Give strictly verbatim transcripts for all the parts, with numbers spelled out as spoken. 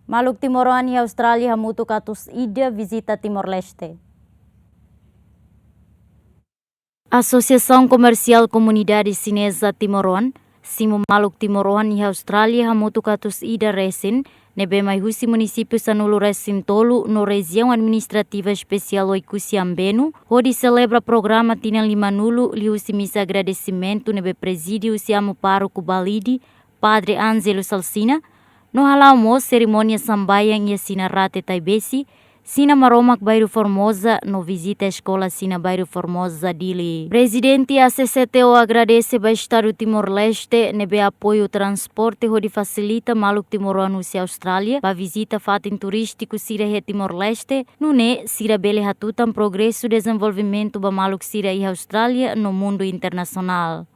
Maluk timoroan iha Austrália hamutuk atus ida vizita Timor-Leste. Asosiasaun Komersiál Komunidade Xineza Timoroan simu maluk timoroan iha Austrália hamutuk atus ida resin, ne'ebé mai husi munisípiu sanulu resin tolu no Rejiaun Administrativa Espesiál Oekusi Ambenu, hodi selebra programa tinan limanulu liuhusi misa agradesimentu ne'ebé prezide husi Amu Pároku Balide, Padre Ângelo Salsina, no hala'o mós serimónia sambaiang iha Xina Rate Taibesi, Xina Maromak Bairru Formosa, no vizita eskola Xina Bairru Formosa Dili. Prezidente A C C T O agradese ba Estadu Timor-Leste ne'ebé apoiu transporte hodi fasilita maluk timoroan husi Austrália ba vizita fatin turístiku sira iha Timor-Leste, nune'e sira bele hatutan progresu dezenvolvimentu ba maluk sira iha Austrália no mundu internasionál.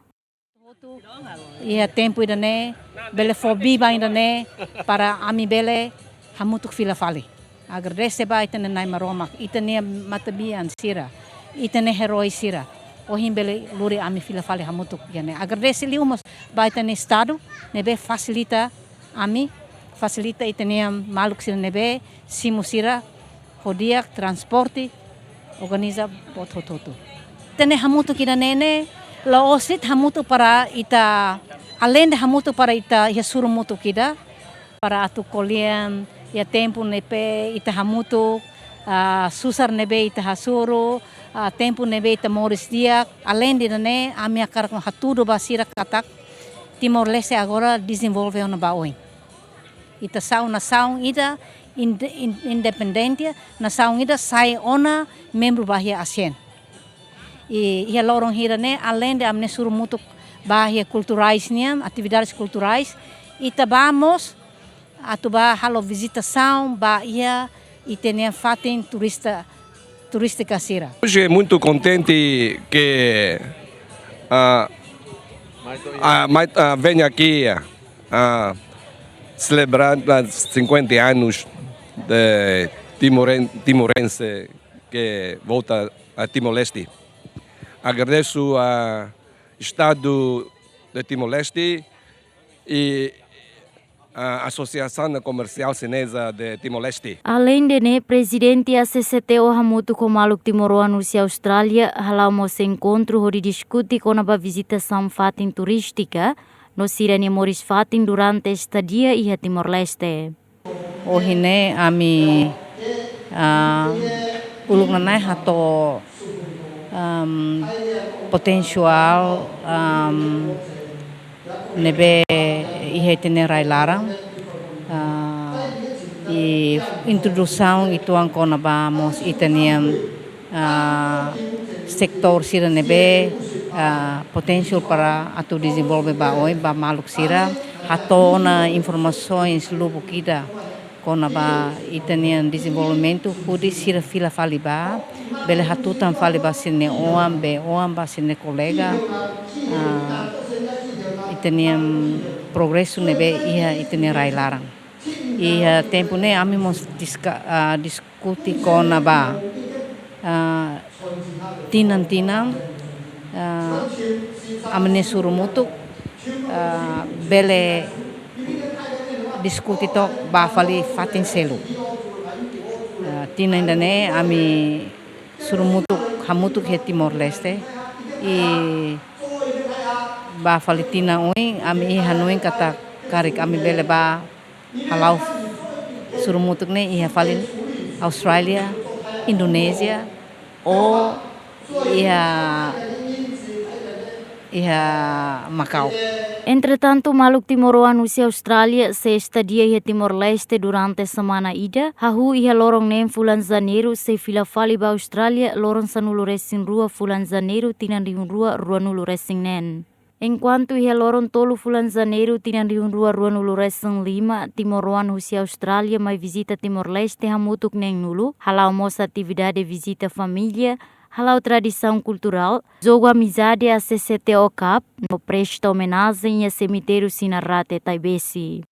Iha tempu ida-ne'e, bele fó biban ida-ne'e, para ami bele hamutuk fila fali. Agradese ba ita-nia Na'i Maromak, ita-nia matebian sira, ita-nia herói sira. Ohin bele lori ami fila fali hamutuk iha ne'e. Agradese liu mós ba ita-nia Estadu, ne'ebé fasilita ami, fasilita ita-nia maluk sira ne'ebé simu sira ho di'ak, transporte, organiza buat hotu-hotu. Ita-nia hamutuk ida-ne'e ne'e, la'ós de'it hamutuk para ita, além de hamutuk para ita iha suru mutuk ida, para atu ko'alia iha tempu ne'ebé ita hamutuk, ah, susar ne'ebé ita hasoru, ah, tempu ne'ebé ita moris di'ak, além de ne'e, ami hakarak hatudu ba sira katak Timor-Leste agora dezenvolve ona ba oin. Ita sai nasaun ida inde-, in-, independente, nasaun ida sai ona membru ba iha ASEAN. I iha loron hirak ne'e, além de ami-nia suru mutuk ba iha kulturais nian, atividades kulturais, ita bá mós atu bá halo vizitasaun ba iha ita-nia fatin turista, turístika sira. Hoje é muito contente que, ah, ah, mai-, ah, venha aqui, ah, celebrar os cinquenta anos de timoren-, timorense que volta a Timor-Leste. Agradeço a Estado de Timor-Leste e a Associação Comercial Chinesa de Timor-Leste. Além de ne'e, Prezidente A C C T O hamutuk ho maluk timoroan husi Austrália hala'o mós enkontru hodi diskute kona-ba vizitasaun fatin turístika no sira-nia moris fatin durante estadia iha Timor-Leste. Ohin ne'e ami, ah, uluk nanain hato'o, am, potensiál, am, ne'ebé iha ita-nia rai laran, ah, i introdusaun uitoan kona-ba mós ita-nia, ah, setór sira ne'ebé, ah, potensiál para atu dezenvolve ba oin, ba maluk sira, hato'o ona informasaun lubuk ida kona-ba ita-nia dezenvolvimentu, hodi sira fila fali bá, bele hatutan fali ba sira-nia oan, bee oan, ba sira-nia kolega, ah, ita-nia progresu ne'ebé iha ita-nia rai laran. Iha tempu ne'e ami mós diska-, ah, diskute kona-ba, ah, tinan-tinan, ah, ami-nia suru mutuk, ah, bele diskute took bá fali fatin seluk. Ah, tinan ida-ne'e ami suru mutuk hamutuk iha Timor-Leste. I bá fali tinan oin, ami iha hanoin katak karik ami bele bá hala'o suru mutuk ne'e iha fali Austrália, Indonézia, ou iha, iha Makau. Entretantu, maluk timoroan husi Austrália sei estadia iha Timor-Leste durante semana ida, hahú iha loron neen fulan Janeiru sei fila fali ba Austrália loron sanulu resin rua fulan Janeiru tinan rihun rua ruanulu resin neen. Enkuantu iha loron tolu fulan Janeiru tinan rihun rua ruanulu resin lima, timoroan husi Austrália mai vizita Timor-Leste hamutuk neenulu, hala'o mós atividade vizita família, hala'o tradisaun kulturál, jogu amizade A C C T O Cup, no presta omenajen iha semitériu Xina Rate Taibesi.